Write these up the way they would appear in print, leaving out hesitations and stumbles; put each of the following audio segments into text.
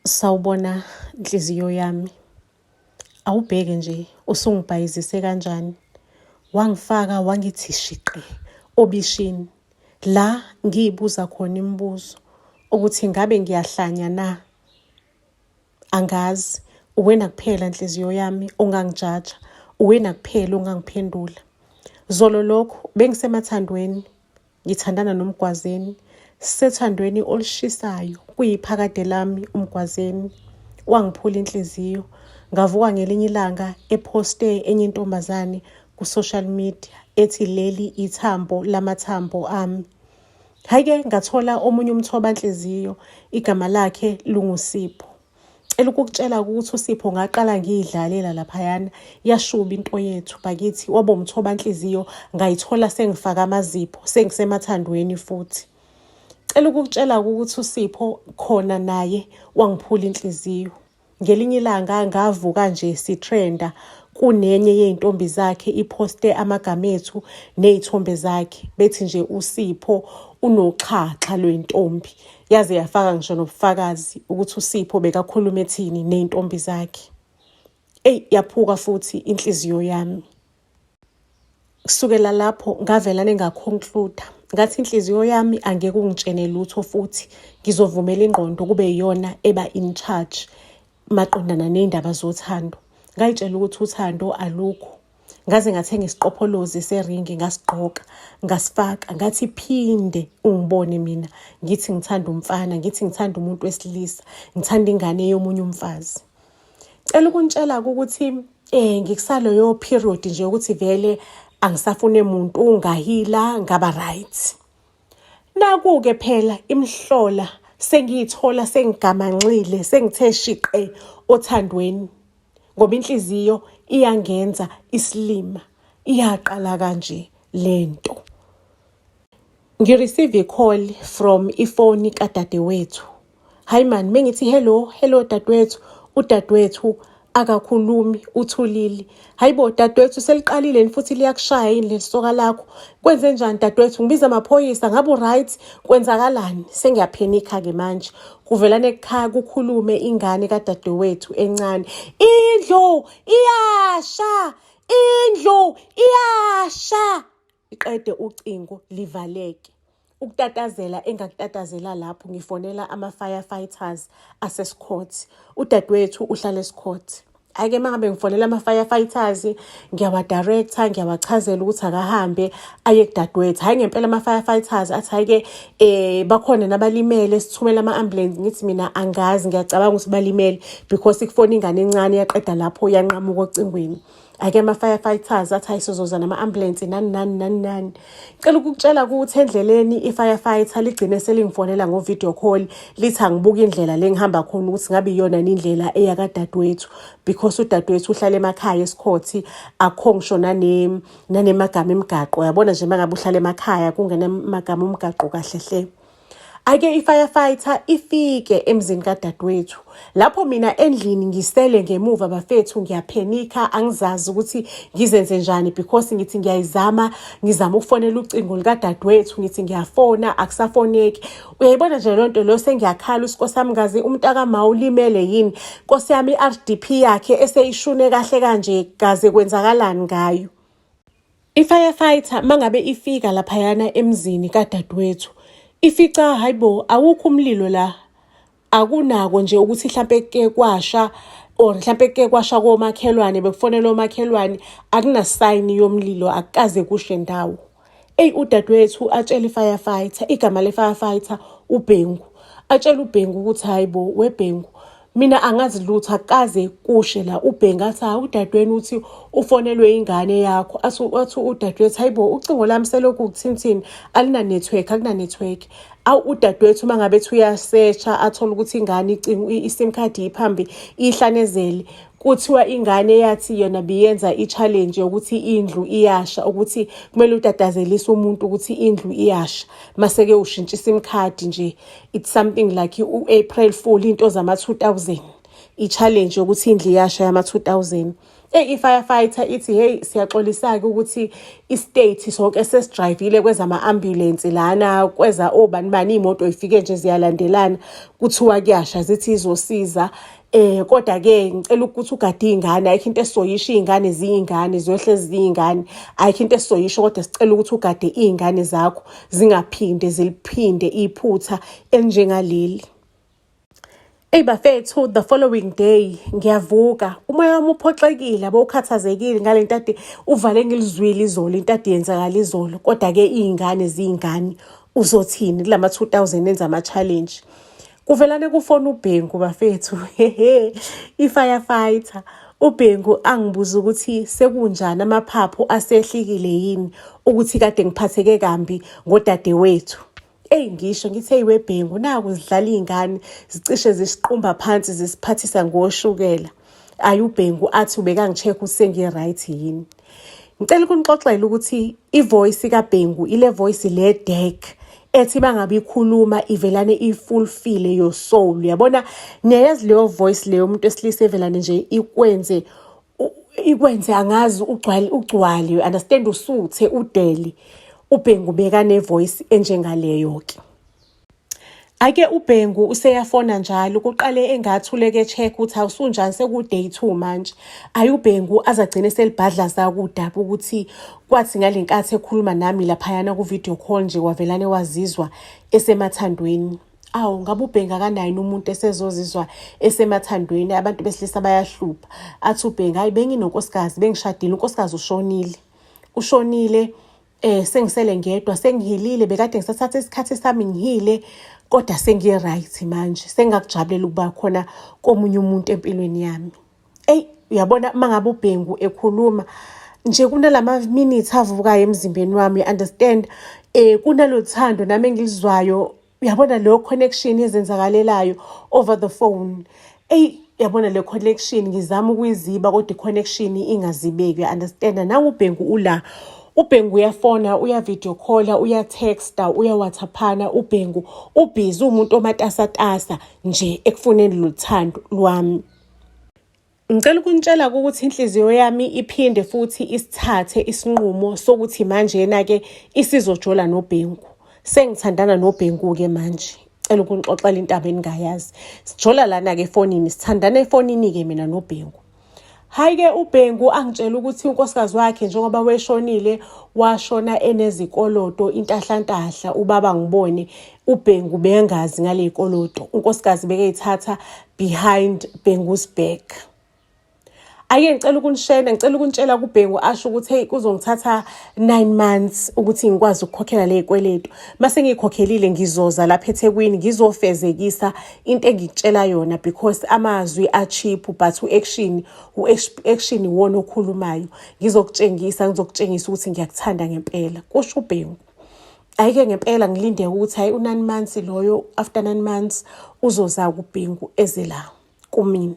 Sawubona nhliziyo yami. Awubheke nje usungibhayizise kanjani. Wangifaka wangithi shiqe obishini. La ngiyibuza khona imibuzo ukuthi ngabe ngiyahlanya na? Angazi. Uwena kuphela nhliziyo yami ongangijaja. Uwena kuphela ongangiphendula. Zolo lokhu bengisemathandweni Ngithandana noMgwazeni. Sisethandweni olushisayo, kuyiphakade lami uMgwazeni. Wangiphula inhliziyo. Ngavuka ngelinye ilanga ephoste enye intombazane ku-social media ethi leli ithambo lamathambo ami. Hhayi-ke ngathola omunye umthobanhliziyo, igama lakhe lunguSipho. Cela ukukutshela ukuthi uSipho ngaqala ngiyidlalela laphayana yashuba into yethu bakithi waba umthobanhliziyo ngayithola sengifaka amazipho sengisemathandweni futhi. Cela ukukutshela ukuthi uSipho khona naye wangiphula inhliziyo. Ngelinye ilanga ngavuka nje sitrenda kunenye yey'ntombi zakhe iphoste amagama ethu ney'thombe zakhe bethi nje uSipho unoxhaxha lwey'ntombi yaze yafaka ngisho nobufakazi ukuthi uSipho bekakhuluma ethini ney'ntombi zakhe. Eyi yaphuka futhi inhliziyo yami. Kusukela lapho ngavelane ngaconcluda ngathi inhliziyo yami angeke ungitshene lutho futhi ngizovumela ingqondo kube iyona eba in charge maqondana ney'ndaba zothando. Ngayitshela ukuthi uthando alukho. Ngaze ngathenga isiqopholozi seringi ngasigqoka ngasifaka ngathi phinde ungibone mina ngithi ngithanda umfana ngithi ngithanda umuntu wesilisa ngithanda ingane yomunye umfazi. Cela ukunitshela ukuthi eh ngikusaloyo period nje ukuthi vele angisafune muntu ngahila ngaba right. Naku-ke phela imihlola sengiyithola sengigamanxile sengithe shiqe othandweni ngoba inhliziyo iyangenza isilima iyaqala kanje lento. Ngireceive i-call from ifoni kadadewethu. Hayi man, mengithi hello, hello dadewethu, udadewethu akakhulumi uthulile. Hayibo dadewethu seliqalile futhi liyakushaya yini leli soka lakho? Kwenze njani dadewethu? Ngibiza amaphoyisa ngabe uright? Kwenzakalani? Sengiyaphenikha-ke manje. Kuvelane ekhaya kukhulume ingane kadadewethu encane. Indlu iyasha! Indlu iyasha! Iqede ucingo livaleke. Ukutatazela engakutatazela lapho ngifonela ama-firefighters aseScott. Udadewethu uhlala eScott. Hhayi-ke uma ngabe ngifonela ama-firefighters ngiyawa-director ngiyawachazela ukuthi akahambe aye kudadewethu. Hhayi ngempela ama-firefighters athi hhayi-ke um bakhona nabalimele sithumele ama-ambulance. Ngithi mina angazi ngiyacabanga ukuthi balimele because ikufona ingane encane yaqeda lapho yanqamuka ocingweni. Ake ama-firefighters athi hayi sizoza nama-ambulensi nani nani nani nani. Cela ukukutshela ukuthi endleleni i-firefighter ligcine selingifonela ngo-video call lithi angibuke indlela le ngihamba khona ukuthi ngabe iyona yini indlela eya kadadewethu because udadewethu uhlala emakhaya esikhothi akukho ngisho nanemagama emigaqo. Uyabona nje uma ngabe uhlala emakhaya kungenamagama omgaqo kahle hle. Ake i-firefighter ifike emzini kadadewethu. Lapho mina endlini ngisele ngemuva bafethu ngiyaphenikha angizazi ukuthi ngizenze njani because ngithi ngiyayizama ngizama ukufonela ucingo likadadewethu ngithi ngiyafona akusafoneki. Uyayibona nje leyo nto leyo sengiyakhala uSikosi sami ngazi umntakama ulimele yini. Nkosi yami i-R_D_P yakhe eseyishune kahle kanje kaze kwenzakalani ngayo. I-firefighter mangabe ifika laphayana emzini kadadewethu ifica hayibo awukho umlilo la akunako nje ukuthi hlampe ke kwasha or mhlampe ke kwasha komakhelwane bekufonela omakhelwane akunasayini yomlilo akukaze kushe ndawo. Eyi udadewethu atshele i-firefighter igama le-firefighter uBhengu atshele uBhengu ukuthi hhayi bo weBhengu mina angazi lutho akukaze kushe la uBhengu athi hawu udadewenu uthi ufonelwe ingane yakho athi athi udadewethu hayi bo ucingo lami selokhu kuthinthini alina-network akuna-network awu udadewethu uma ngabe ethi uyasesha athole ukuthi ingane icingo i-sim card iphambi ihlanezele kuthiwa ingane yathi yona biyenza i-challenge yokuthi indlu iyasha ukuthi kumele utatazelise umuntu ukuthi indlu iyasha mase-ke ushintsha i-sim card nje it's something like u-April Fool into zama-2000 i-challenge yokuthi indlu iyasha yama-2000. Eyi, i-firefighter ithi, hey, siyaxolisa-ke ukuthi i-state sonke sesidrayivile kwezama-ambulensi lana, kweza obani bani, iy'moto y'fike nje ziyalandelana, kuthiwa kuyasha, zithi izosiza. Kodwa-ke ngicela ukuthi ugade iy'ngane, ayikho into esizoyisho, iy'ngane ziyingane, ziyohlezi ziyingane, ayikho into esizoyisho, kodwa sicela ukuthi ugade iy'ngane zakho zingaphinde ziliphinde iphutha elinjengaleli. Eyi bafethu, the following day ngiyavuka, umoya wami uphoxekile yabo, ukhathazekile ngale nto ade uvale ngilizwile izolo, into ade yenzakala izolo. Kodwa-ke iy'ngane ziyingane, uzothini kulama 2000 enza ama-challenge. Kuvelane kufona uBhengu bafethu, hehe, i-firefighter. UBhengu angibuza ukuthi sekunjani, amaphaphu asehlikile yini, ukuthi kade ngiphatheke kambi ngodadewethu. Eyi, ngisho ngithi, eyi weBhengu, naku zidlala iy'ngane zicishe zisiqumba phansi zisiphathisa ngoshukela. Ayi, uBhengu athi ubekangi-check ukuthi sengi-right yini. Ngicela ukunixoxela ukuthi i-voice kaBhengu ile voice le dark ethi bangabe ikhuluma ivelane i-fulfill your soul. Uyabona, niyayazi leyo voice leyo umuntu wesilisa evelane nje ikwenze angazi ugcwale ugcwale, you understand, usuthe udele. UBhengu bekane-voice enjengaleyo-ke. Ake uBhengu useyafona njalo, kuqale engathi uleke check ukuthi awusunjani, seku-day 2 manje. Ayi, uBhengu azagcine selibhadlaza kudaba ukuthi kwathi ngale nkathi ekhuluma nami laphayana ku-video call nje wavelane wazizwa esemathandweni. Awu, ngabe uBhengu akanayo umuntu esezozizwa esemathandweni, abantu besilisa bayahlupha. Athi uBhengu, hayi, benginonkosikazi, bengishadile, unkosikazi ushonile. Ushonile, sengisele ngedwa, sengihilile, bekade ngisathatha isikhathi sami ngihile, kodwa sengi-right manje, sengingakujabulela ukuba khona komunye umuntu empilweni yami. Eyi, uyabona uma ngabe uBhengu ekhuluma nje kunalama minutes avukayo emzimbeni wami, you understand, kunalo thando nami engilizwayo, uyabona leyo connection ezenzakalelayo over the phone. Eyi, yabona le connection ngizama ukuyiziba kodwa i-connection ingazibeki, you understand. Nangu uBhengu ula, uBhengu uyafona, uya-video calla, uya-texta, uya-WhatsAppana. UBhengu ubhizi, umuntu omatasatasa nje ekufuneni lo thando lwami. Ngicela ukunitshela ukuthi inhliziyo yami iphinde futhi isithathe isinqumo sokuthi manje-ke isizojola noBhengu. Sengithandana noBhengu-ke manje. Cela ukunixoxela indaba eningayazi. Sijola lana-ke efonini, sithandana efonini-ke mina noBhengu. Hhayi-ke, uBhengu angitshela ukuthi unkosikazi wakhe njengoba weshonile, washona enezikoloto intahlantahla, ubaba ngibone uBhengu bengazi ngale y'koloto. Unkosikazi bekeyithatha behind Bhengu's back. Ake ngicela ukunishena, ngicela ukunitshela kuBhengu asho ukuthi hey, kuzongithatha 9 months ukuthi ngikwazi ukukhokhela le y'kweletu. Mase ngiyikhokhelile ngizoza lapha eThekwini ngizofezekisa into engikutshela yona, because amazwi a-cheap but u-action, u-action iwona okhulumayo. Ngizokutshengisa, ngizokutshengisa ukuthi ngiyakuthanda ngempela, kusho uBhengu. Hhayi-ke, ngempela ngilinde ukuthi hhayi, u-9 months loyo, after 9 months uzoza kuBhengu eze la kumina.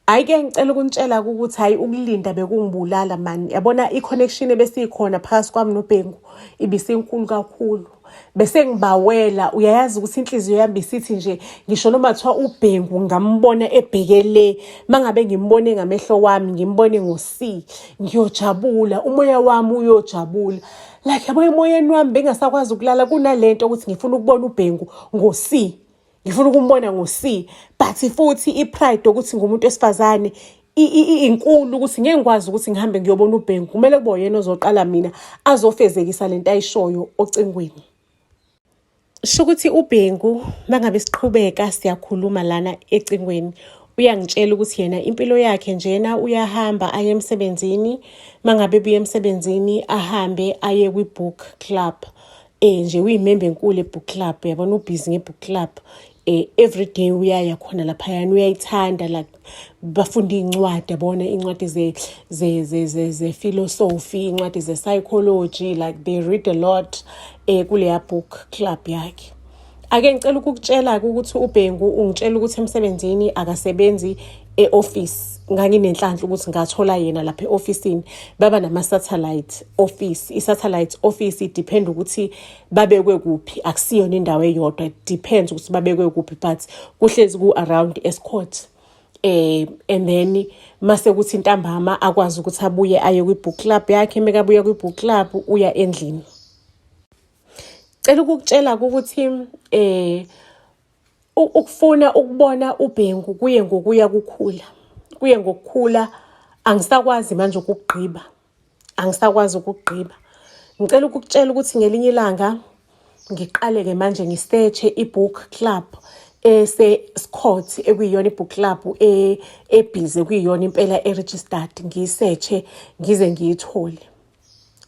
Hhayi-ke, ngicela ukunitshela ukuthi hhayi, ukulinda bekungibulala mani. Yabona i-connection ebesikhona phakathi kwami noBhengu ibisinkulu kakhulu. Bese ngibawela, uyayazi ukuthi inhliziyo yami isithi nje ngisho noma kuthiwa uBhengu ngambona ebheke le, mangabe ngimbone ngamehlo wami, ngimbone ngo-C, ngiyojabula, umoya wami uyojabula. Like yabo, emoyeni wami bengingasakwazi ukulala kunalento ukuthi ngifuna ukubona uBhengu ngo-C. Ngifuna ukumbona ngo-C, but futhi i-pride yokuthi ngumuntu wesifazane inkulu ukuthi ngeke ngikwazi ukuthi ngihambe ngiyobona uBhengu. Kumele kube uyena ozoqala mina azofezekisa lento ayishoyo ocingweni. Sho ukuthi uBhengu mangabe siqhubeka siyakhuluma lana ecingweni, uyangitshela ukuthi yena impilo yakhe njena, uyahamba aye emsebenzini, mangabe ebuya emsebenzini ahambe aye kwi-book club. Nje uyimemba enkulu e-book club, uyabona, ubhizi nge-book club. Every day uyaya khona laphayana, uyayithanda, like bafunda iy'ncwadi, yabona, iy'ncwadi ze-philosophy, iy'ncwadi ze-psychology, like they read a lot kuleya book club yakhe. Ake ngicela ukukutshela-ke ukuthi uBhengu ungitshela ukuthi emsebenzini akasebenzi e-office. Nganginenhlanhla ukuthi ngathola yena lapha e-ofisini, baba nama-satellite office. I-satellite office i-depend ukuthi babekwe kuphi, akusiyona indawo eyodwa, it depends ukuthi babekwe kuphi, but kuhlezi ku-around Estcourt. And then mase kuthi ntambama akwazi ukuthi abuye aye kwi-book club yakhe. Mekabuya kwi-book club, uya endlini. Cela ukukutshela ukuthi ukufuna ukubona uBhengu kuye ngokuya kukhula, kuye ngokukhula. Angisakwazi manje ukugqiba, angisakwazi ukugqiba. Ngicela ukukutshela ukuthi ngelinye ilanga ngiqale-ke manje ngi-search-e i-book club ese-Scott, ekuyiyona i-book club ebhizi, ekuyiyona impela e-registered. Ngiyi-search-e ngize ngiyithole,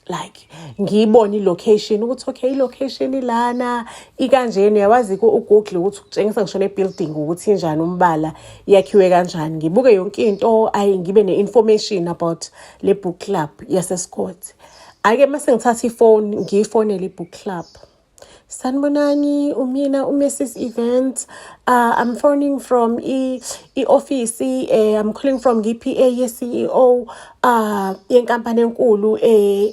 like ngiyibone i-location ukuthi okay, i-location ilana, ikanjena. Uyawazi-ke uGoogle ukuthi ukutshengisa ngisho ne-building ukuthi injani, umbala, yakhiwe kanjani. Ngibuke yonke into, ayi, ngibe ne-information about le book club yase-Scott. Ake mase ngithatha ifoni, ngiyifonele i-book club. "Sanibonani, umina uMrs Event. I'm phoning from i-office, I'm calling from ngi-PA ye-CEO yenkampani enkulu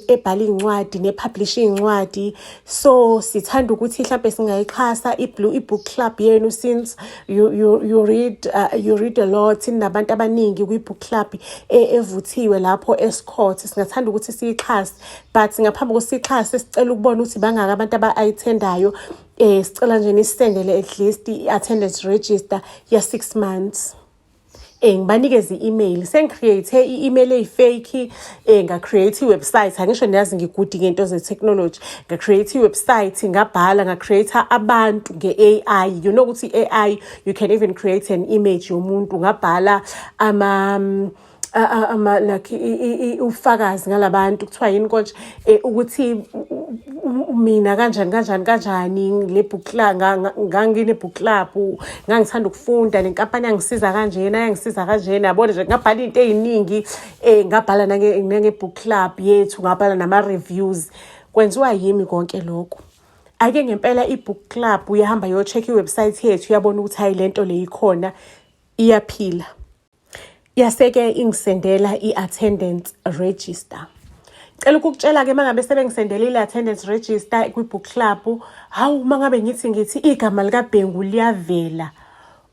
ebhala iy'ncwadi ne-publish iy'ncwadi. So sithanda ukuthi mhlampe singayixhasa i-blue i-book club yenu since you read a lot, nabantu abaningi kwi-book club evuthiwe lapho eScott. Singathanda ukuthi siyixhase, but ngaphambi kokuthi siyixhase sicela ukubona ukuthi bangaki abantu aba-attendayo. Sicela nje nisendele at least i-attendance register ya 6 months." Ngibanikeze i-email, sengi-create i-email eyi-fake, nga-create i-website. Angisho niyazi ngi-good ngento ze-technology. Nga-create i-website, ngabhala, nga-create abantu nge-AI. You know ukuthi i-AI, you can even create an image yomuntu. Ngabhala ama like ufakazi ngalabantu, kuthiwa yini konje, ukuthi mina kanjani kanjani kanjani le book club, ngangine book club, ngangithanda ukufunda, le nkampani yangisiza kanjena, yangisiza kanjena, yabona nje. Ngabhala into ey'ningi, ngabhala nange-book club yethu, ngabhala nama-reviews. Kwenziwa yimi konke lokho. Ake ngempela i-book club uyahamba yo-check i-website yethu, uyabona ukuthi hayi, lento le ikhona, iyaphila. Yaseke ingisendela i-attendance register. Cela ukukutshela-ke, uma ngabe sebengisendele ile-attendance register kwi-book club, hawu, uma ngabe ngithi igama likaBhengu liyavela.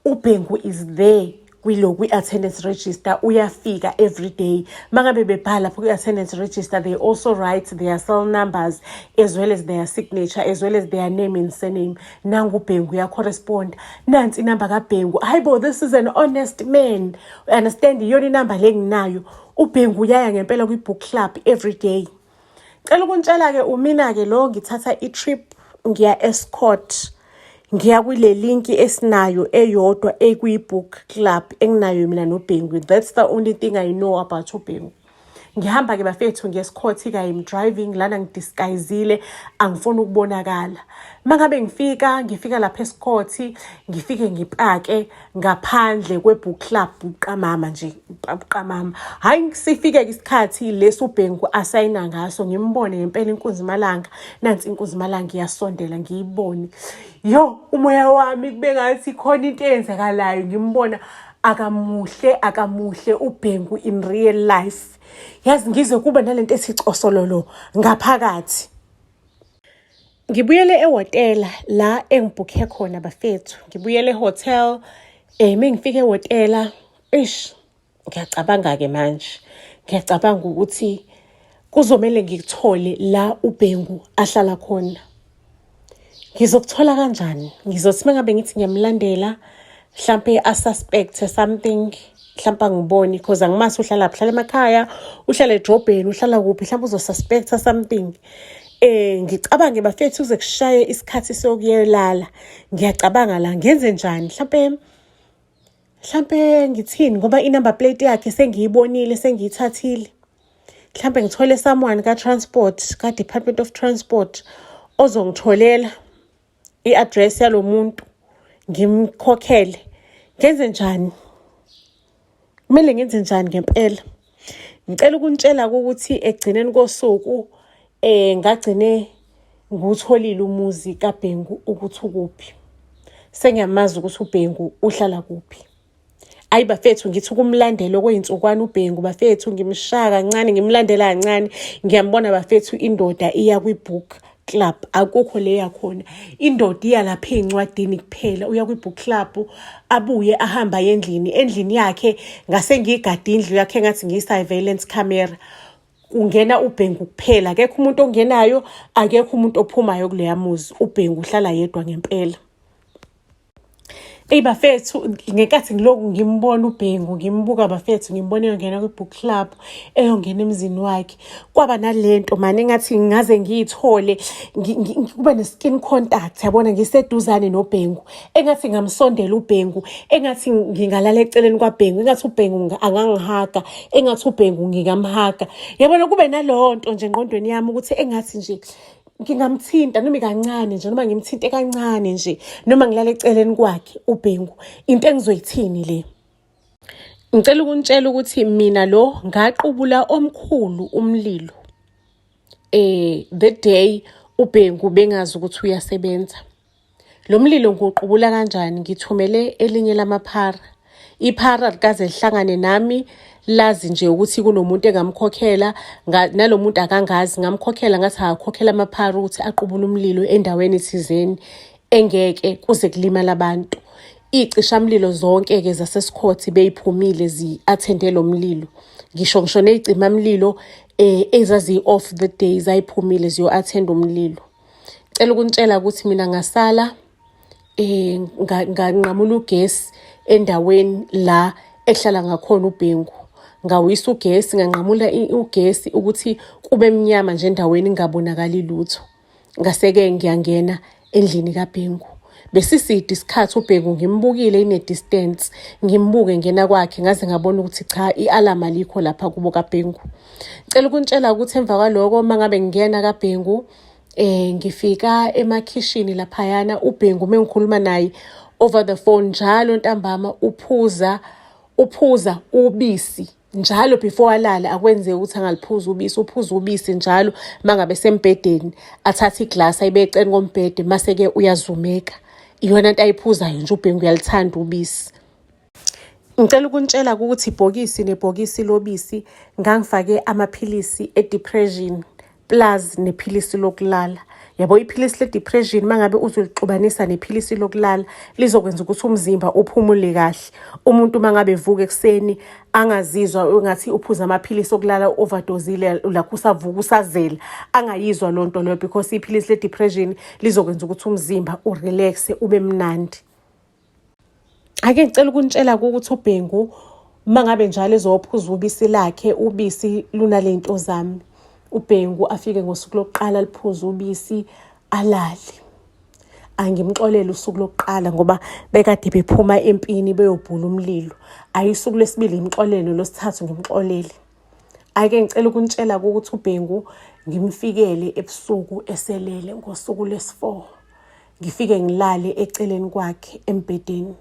UBhengu is there kwilo kwi-attendance register, uyafika every day. Uma ngabe bebhala lapho kwi-attendance register, they also write their cell numbers as well as their signature as well as their name and surname. Nangu uBhengu uya-correspond, nansi inamba kaBhengu. Hayi bo, this is an honest man, understand? Iyona inamba le nginayo. UBhengu uyaya ngempela kwi-book club every day. Cela ukuntshela-ke, umina-ke lo ngithatha i-trip, ngiya eScott, ngiya kule link esinayo eyodwa ekwi-book club enginayo mina noBhengu. That's the only thing I know about uBhengu. Ngihamba-ke bafethu ngeScott-ke, I'm driving lana, ngi-disguise-ile, angifuni ukubonakala. Uma ngabe ngifika, ngifika lapha eScott, ngifike ngipake ngaphandle kwe-book club, buqamama nje, buqamama. Hhayi, sifike-ke isikhathi lesi uBhengu asayina ngaso, ngimbone ngempela inkunzi malanga. Nansi inkunzi malanga iyasondela, ngiyibone. Yo, umoya wami kube ngathi khona into eyenzakalayo. Ngimbona, akamuhle, akamuhle uBhengu in real life. Yazi ngize kuba nalento ethi cosololo ngaphakathi. Ngibuyele ehhotela la engibhukhe khona bafethu. Ngibuyele e-hotel, mengifika ehhotela, eish, ngiyacabanga-ke manje. Ngiyacabanga ukuthi kuzomele ngikuthole la uBhengu ahlala khona. Ngizokuthola kanjani? Ngizothi uma ngabe ngithi ngiyamlandela, mhlampe a-suspect something, mhlampe angiboni cause angimazi uhlalaphi, uhlala emakhaya, uhlala edrobheni, uhlala kuphi, mhlampe uzo-suspect-a something. Ngicabange bafethu kuze kushaye isikhathi sokuyolala. Ngiyacabanga la, ngenze njani? Mhlampe ngithini, ngoba i-number plate yakhe sengiyibonile, sengiyithathile. Mhlampe ngithole someone ka-transport, ka-Department of Transport, ozongitholela i-address yalo muntu, ngimkhokhele. Ngenze njani? Kumele ngenze njani ngempela? Ngicela ukunitshela ukuthi ekugcineni kosuku ngagcine ngiwutholile umuzi kaBhengu ukuthi ukuphi. Sengiyamazi ukuthi uBhengu uhlala kuphi. Ayi bafethu, ngithi ukumlandela okwey'nsukwana uBhengu bafethu, ngimshaya kancane, ngimlandela kancane, ngiyambona bafethu, indoda iya kwi-book club, akukho le yakhona. Indoda iya lapha ey'ncwadini kuphela, uya kwi-book club, abuye ahambe aye endlini. Endlini yakhe ngase ngiyigade indlu yakhe engathi ngiyi-surveillance camera. Kungena uBhengu kuphela, akekho umuntu ongenayo, akekho umuntu ophumayo kuleya muzi. UBhengu uhlala yedwa ngempela. Eyi bafethu, ngenkathi ngilokhu ngimbona uBhengu, ngimbuka bafethu, ngimbona eyongena kwi-book club, eyongena emzini wakhe. Kwaba nalento mani engathi ngingaze ngiyithole, kube ne-skin contact, yabona, ngiseduzane noBhengu. Engathi ngingamsondela uBhengu, engathi ngingalala eceleni kwaBhengu, engathi uBhengu angangihaga, engathi uBhengu ngingamhaga. Yabona, kube naleyo nto nje engqondweni yami ukuthi engathi nje ngingamthinta noma kancane nje, noma ngimthinte kancane nje, noma ngilale eceleni kwakhe uBhengu. Into engizoyithini le? Ngicela ukunitshela ukuthi mina lo ngaqubula omkhulu umlilo the day uBhengu bengazi ukuthi uyasebenza. Lo mlilo ngiwuqubula kanjani? Ngithumele elinye lamaphara. Iphara likaze lihlangane nami, lazi nje ukuthi kunomuntu engamkhokhela, nalo muntu akangazi, ngamkhokhela ngathi akakhokhela amaphara ukuthi aqubule umlilo endaweni thizeni engeke kuze kulimale abantu. Iy'cishamlilo zonke-ke zaseSikhothi beyiphumile zi-attende lo mlilo. Ngisho ney'cimamlilo ezaziyi-off the day zayiphumile ziyo-attenda umlilo. Cela ukunitshela ukuthi mina ngasala nganqamula ugesi endaweni la ekuhlala ngakhona uBhengu. Ngawisa ugesi, nganqamula ugesi ukuthi kube mnyama nje endaweni kungabonakali lutho. Ngase-ke ngiyangena endlini kaBhengu. Besiside isikhathi uBhengu ngimbukile ine-distance, ngimbuke ngena kwakhe ngaze ngabona ukuthi cha, i-alarm alikho lapha kubo kaBhengu. Ngicela ukunitshela ukuthi emva kwaloko uma ngabe ngingena kaBhengu, ngifika emakhishini laphayana, uBhengu uma ngikhuluma naye over the phone njalo ntambama uphuza ubisi njalo before alale. Akwenzeki ukuthi angaliphuzi ubisi, uphuza ubisi njalo uma ngabe sembhedeni, athathe iglasi ayibeke eceleni kombhede, mase-ke uyazumeka. Iyona nto ayiphuzayo nje uBhengu, uyalithanda ubisi. Ngicela ukunitshela ukuthi ibhokisi nebhokisi lobisi ngangifake amaphilisi e-depression plus nephilisi lokulala. Yabo, iphilisi le-depression uma ngabe uzolixubanisa nephilisi lokulala lizokwenza ukuthi umzimba uphumule kahle. Umuntu uma ngabe evuka ekuseni angazizwa engathi uphuza amaphilisi okulala, u-overdose-ile, lakho usavuka usazela, angayizwa loo nto leyo because iphilisi le-depression lizokwenza ukuthi umzimba u-relax-e ube mnandi. Ake ngicela ukunitshela ukuthi uBhengu uma ngabe njalo ezophuza ubisi lakhe, ubisi lunaley'nto zami. UBhengu afike ngosuku lokuqala aliphuze ubisi alale. Angimxolele usuku lokuqala ngoba bekade bephuma empini beyobhula umlilo. Ayi, usuku lwesibili ngimxolele, nolwesithathu ngimxolele. Ake ngicela ukunitshela ukuthi uBhengu ngimfikele ebusuku eselele ngosuku lwesi-4. Ngifike ngilale eceleni kwakhe embhedeni.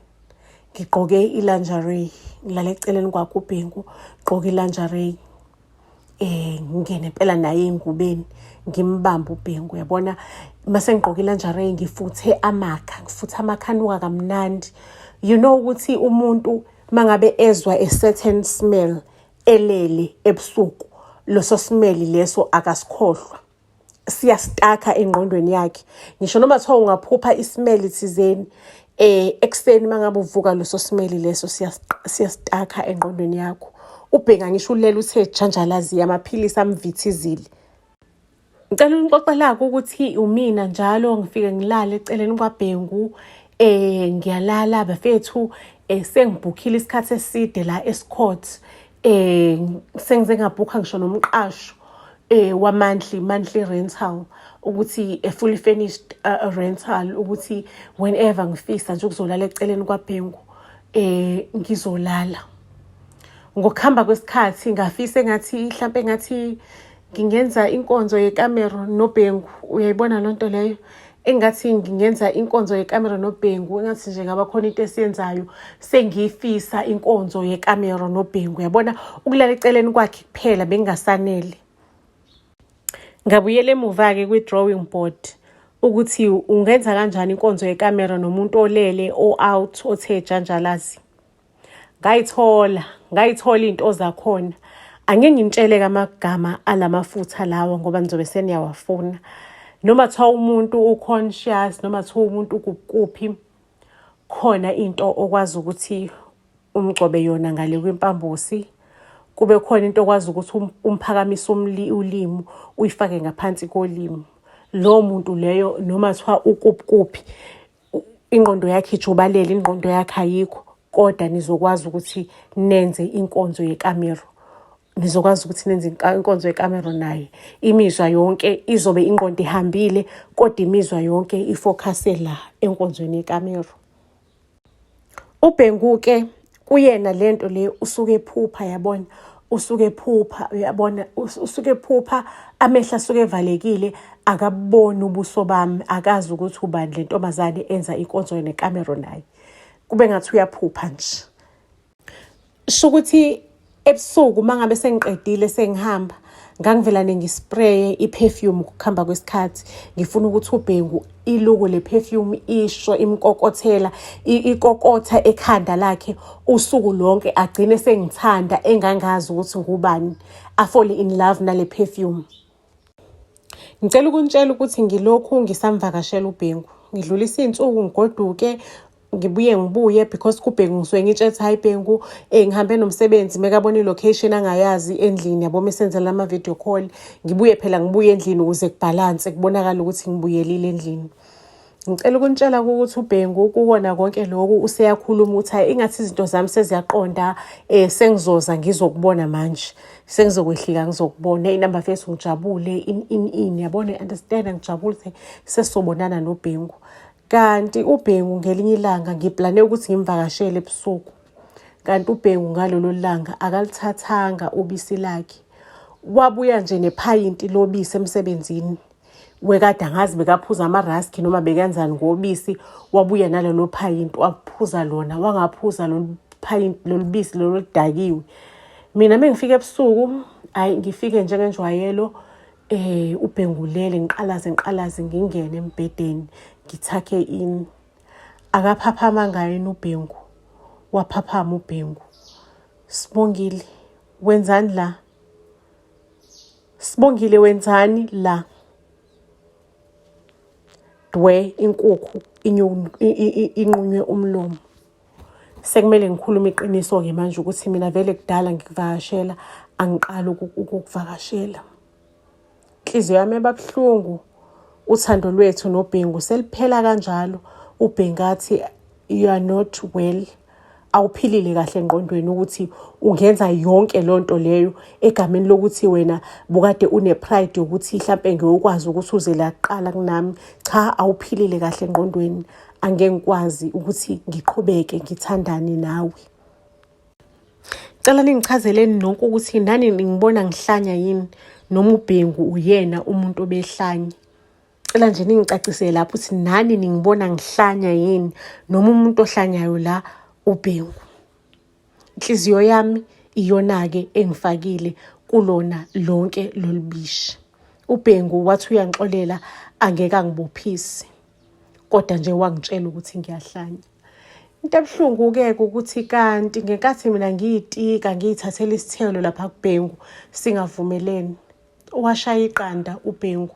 Ngigqoke i-lingerie, ngilale eceleni kwakhe uBhengu, ngigqoke i-lingerie. Ngingene impela naye ey'ngubeni, ngimbambe uBhengu, uyabona. Mase ngigqoke i-lingerie ngifuthe amakha, ngifuthe amakha anuka kamnandi. You know ukuthi umuntu uma ngabe ezwa a certain smell elele ebusuku, leso smell leso akasikhohlwa. Siya-stuck-a engqondweni yakhe. Ngisho noma kuthiwa ungaphupha i-smell thizeni, ekuseni uma ngabe uvuka leso smell leso siya-stuck-a engqondweni yakho. Ubheka ngisho ulele uthe janjalazi amaphilisi amvithizile. Ngicela unixoxela-ke ukuthi umina njalo ngifike ngilale eceleni kwaBhengu, ngiyalala bafethu, sengibhukhile isikhathi eside la eScott, sengize ngabhukha ngisho nomqasho wa-monthly, monthly rental, ukuthi a fully furnished rental, ukuthi whenever ngifisa nje ukuzolala eceleni kwaBhengu ngizolala. Ngokuhamba kwesikhathi ngafisa engathi hlampe engathi ngingenza inkonzo yekamero noBhengu, uyayibona loo nto leyo? Engathi ngingenza inkonzo yekamero noBhengu, engathi nje ngaba khona into esiyenzayo, sengiyifisa inkonzo yekamero noBhengu. Uyabona, ukulala eceleni kwakhe kuphela bengingasanele. Ngabuyela emuva-ke kwi-drawing board ukuthi ungenza kanjani inkonzo yekamero nomuntu olele o-out othe janjalazi. Ngayithola iy'nto zakhona. Angeke nginitshele-ke amagama alamafutha lawa ngoba nizobe seniyawafuna. Noma kuthiwa umuntu u-conscious, noma kuthiwa umuntu ukuphi, khona into okwazi ukuthi umgcobe yona ngale kwempambosi, kube khona into okwazi ukuthi umphakamise ulimi uyifake ngaphansi kolimi. Lowo muntu leyo noma kuthiwa ukuphi kuphi, ingqondo yakhe ijubalele, ingqondo yakhe ayikho, kodwa nizokwazi ukuthi nenze inkonzo yekamero. Nizokwazi ukuthi nenze inkonzo yekamero naye. Imizwa yonke izobe ingqondo ihambile, kodwa imizwa yonke ifokhase la enkonzweni yekamero. UBhengu-ke kuyena le nto le usuke ephupha yabona, usuke ephupha uyabona, usuke ephupha, amehlo asuke evalekile, akaboni ubuso bami, akazi ukuthi ubani le ntombazane enza inkonzo nekamero naye. Kube ngathi uyaphupha nje. Sho ukuthi ebusuku uma ngabe sengiqedile sengihamba, ngangivelane ngispreye i-perfume ukuhamba kwesikhathi. Ngifuna ukuthi uBhengu iluku le perfume isho imkokothela, ikokotha ekhanda lakhe usuku lonke, agcine sengithanda engangazi ukuthi ngubani, a-fall in love nale perfume. Ngicela ukunitshela ukuthi ngilokhu ngisamvakashela uBhengu. Ngidlulisa iy'nsuku ngigoduke, ngibuye ngibuye because kuBhengu ngisuke ngitshela ukuthi hhayi Bhengu, ngihambe nomsebenzi mekabona i-location angayazi endlini yabo mesenzela ama-video call. Ngibuye phela ngibuye endlini ukuze kubhalanse kubonakale ukuthi ngibuyelile endlini. Ngicela ukunitshela ukuthi uBhengu kuwona konke lokhu useyakhuluma ukuthi hhayi ingathi izinto zami seziyaqonda, sengizoza ngizokubona manje, sengizokwehlika ngizokubona. Eyi namba mfethu ngijabule ini ini ini yabona, understand ngijabule sesisobonana noBhengu. Kanti uBhengu ngelinye ilanga ngiplane ukuthi ngimvakashele ebusuku. Kanti uBhengu ngalolo langa akalithathanga ubisi lakhe. Wabuya nje nephayinti lobisi emsebenzini. Wekade angazi bekaphuza amaraski noma bekenzani ngobisi, wabuya nalelo phayinti waphuza lona, wangaphuza lolu phayinti lolu bisi lolu oludakiwe. Mina mengifika ebusuku, hhayi ngifike njengenjwayelo, uBhengulele ngiqalaze ngiqalaze ngingene embhedeni ngithakhe ini. Akaphaphamanga yini uBhengu? Waphaphama uBhengu. Sibongile, wenzani la? Sibongile wenzani la? Dwe inkukhu inqunywe umlomo. Sekumele ngikhulume iqiniso-ke manje ukuthi mina vele kudala ngikuvakashela, angiqali ukukuvakashela. Inhliziyo yami yaba buhlungu, uthando lwethu noBhengu seliphela kanjalo. UBhengu athi you are not well, awuphilile kahle engqondweni ukuthi ungenza yonke loo nto leyo egameni lokuthi wena bukade une-pride yokuthi hlampe ngiyokwazi ukuthi uze la kuqala kunami. Cha, awuphilile kahle engqondweni, angeke ngikwazi ukuthi ngiqhubeke ngithandane nawe. Cela ningichazeleni nonke ukuthi nani ningibona ngihlanya yini noma uBhengu uyena umuntu obehlanya. Cela nje ningicacisele lapho ukuthi nani ningibona ngihlanya yini noma umuntu ohlanyayo la uBhengu. Inhliziyo yami iyona-ke engifakile kulona lonke lolu bishi. UBhengu wathi uyangixolela angeke angibophise, kodwa nje wangitshela ukuthi ngiyahlanya. Into ebuhlungu-ke ukuthi kanti ngenkathi mina ngiyitika ngiyithathela isithelo lapha kuBhengu singavumelene, washaya iqanda uBhengu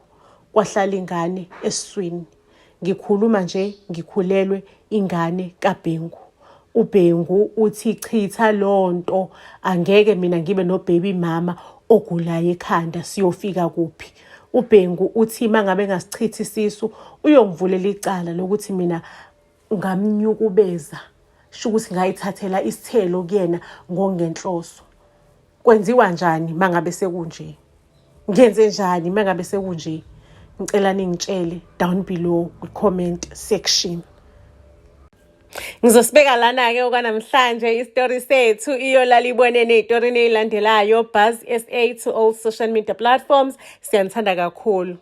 kwahlala ingane esiswini. Ngikhuluma nje ngikhulelwe ingane kaBhengu. UBhengu uthi chitha loo nto, angeke mina ngibe no-baby mama ogulayo ekhanda, siyofika kuphi? UBhengu uthi uma ngabe engasichithi isisu uyongivulela icala lokuthi mina ngamnyukubeza, sho ukuthi ngayithathela isithelo kuyena ngokungenhloso. Kwenziwa njani uma ngabe sekunje? Ngenze njani uma ngabe sekunje? Ngicela ningitshele down below kwi-comment section. Ngizosibeka lana-ke okwanamhlanje isitori sethu iyolala ibonene ey'torini ey'landelayo. Buzz SA to all social media platforms. Siyanithanda kakhulu.